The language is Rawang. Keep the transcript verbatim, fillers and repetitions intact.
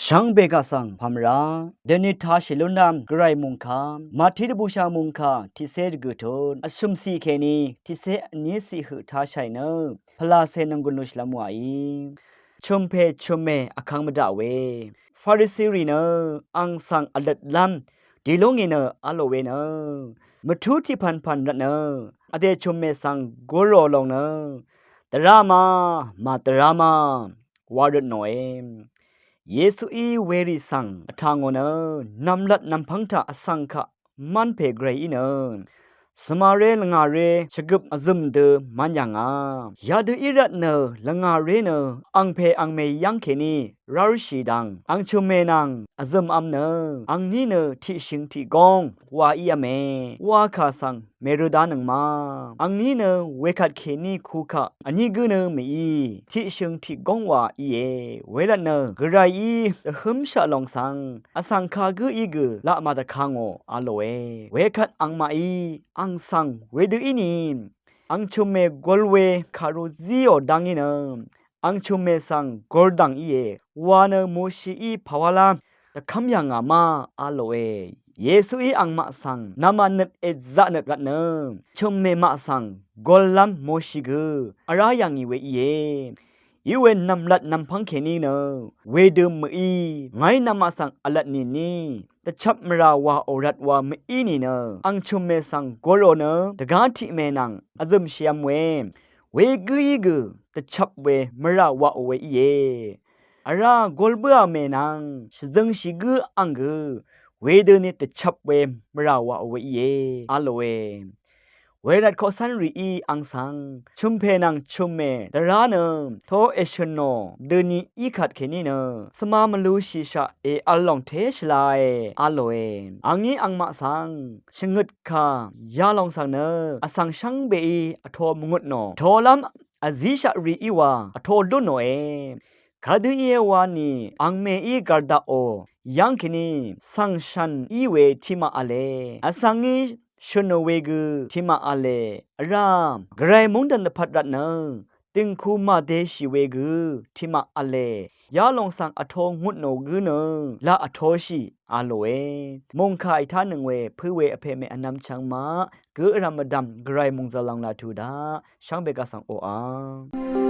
Shvngbe kaq svng pàmvrá deni tāshì lúnlv́m gvray mòngkà Màtí dvbùshà mòngkà tiqcé dvgø̀ tut vshø̀mcì kèní tiqcé vnícì høq tāshàì nø pvlacè nònggùn lushìlv́m wàí. Chø̀mpè chø̀mmè vkvng mvdaq we Farisirì nø àng svng vløtlv́m dì lú ngì nø a lò we nø mvtú tiqpv̀npv̀n rvtnø vdè chø̀mmè svng gurò lòng nø dvrá ma màdvrá ma wa røtnòe. Yesuí werì svng vtà ngò nø nv̀mlat nv̀mpv́ng taq vsvng kaq mv́npè gvrayí nø svmaré lvngàré shvgøp vzø̀m dø mv́n yà ngà. Yadø í rvtnø lvngàré nø àngpè àngmè yv́ng kèní rárshì dvng àng chø̀mmè nvng vzø̀mv̄m nø àngní nø tiqshø̀ng tiqgóng wa ív̄me wa kà svng mèrø dánøng ma. Àngní nø wekvt kèní kukaq vní gǿ nø mèí tiqshø̀ng tiqgóng wa íe. Wervtnø gvrayí dvhǿmshaq lòng svng vsvng kagǿí gø laq màdvka ngò a lòe. Wekvt àngmaqí àng svng wedø íni àng chø̀mmè gol we kàru zíò dv́ngí nø àng chø̀mmè svng gordv̀ng íe wa nø Moshií pàwálá dvkv́m yà ngà ma a lòe. Yesuí àngmaq svng nvmà nøt èzaq nøt rvtnø chø̀mmè maq svng gollv́m Moshi gø vrá yà ngì we íe. Iwe nv̀mlat nv̀mpv́ng kèní nø wedø mø̀í ngàí nvmaq svng vlvt nìní dvchvp mvrà wàò rvt wa mø̀í nìnø àng chø̀mmè svng gurò nø dvgá tiqmè nvng vzø̀mshìv̄m we wegǿí gø dvchvp we mvrà wàò we íe. Vrá gol bǿà mè nvng shvzøngshì gǿ àng gø wedøni dvchvp we mvrà wàò we íe a lòe. Wervt koqcv́nrìí àng svng chø̀mpè nvng chø̀mmè dvrá nø to èshø̀nò døni í kvt kèní nø svma mvlushìshaq èvl lòng té shvlae a lòe. Àngí àngmaq svng shvngøt kà yalòng svng nø vsvng shvngbeí vto mvngutnò tolv́m vzíshaq rìí wa vto lúnòe. Kadø íe wani àngmèí gv̀r daqò yv́ng kèní svng shv̀n í we tiqmaq v̄le. Vsvngí shø̀nò we gø tiqmaq v̄le. Vrá gvray móngdàn dvpvt rvtnø dìngku màdeshì we gø tiqmaq v̄le. Yalòng svng vto ngutnò gǿ nø laq vtoshì a lòe. Mòngkà ètánøng we pø̄ we vpè mè vnvm chvng maq gø vrv̀m vdv̀m gvray mòngzv̀l lòng laq tuq daq shvngbe kaq svng oqà